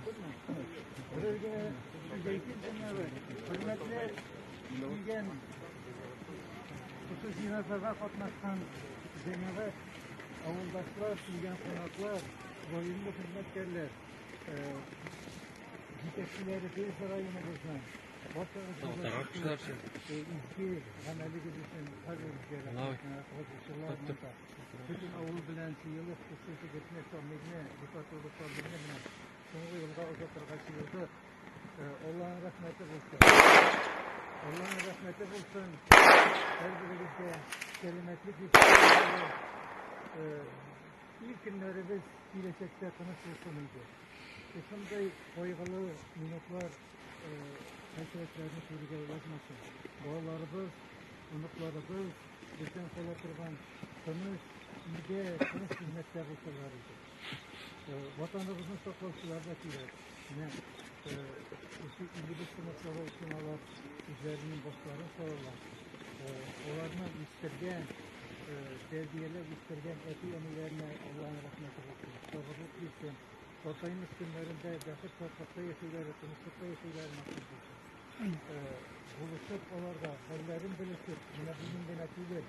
Берәр генә сүз әйтим әмма хөрмәтле килгән шушы җиназага катнашкан җәмәгать, авылдашлар, килгән кунаклар, районлы хезмәткәрләр, җитәкчеләребез районыбызның, барчагызга изге гамәлегез өчен һәрберегезгә рәхмәт, язучылар монда. Бөтен авыл белән җыелып, шушы егетне, Шамилне, Рифат улы Шамилне менә соңгы юлга озатырга җыелдык. Аллаһның рәхмәте булсын. Аллаһның рәхмәте булсын. Һәрберегезгә сәламәтлек бирсен. Ил көннәребез киләчәктә тыныч булсын иде. Шушындый кайгылы минутлар, хәсрәтләрне күрергә язмасын. Балаларыбыз, оныкларыбыз бездән кала торган тыныч илдә, тыныч хезмәттә булсыннар иде. Ватаныбызны саклаучылар да кирәк. Менә шушы илебез тынычлыгы өчен алар үзләренең башларын салалар. Аларны үстергән, тәрбияләп үстергән әти-әниләренә Аллаһның рәхмәте булсын, сабырлык бирсен. Картаймыш көннәрендә бәхет-шатлыкта яшәүләре, тынычлыкта яшәүләре насыйп булсын. Булышып аларга, хәлләрен белешеп, менә бүген генә түгел,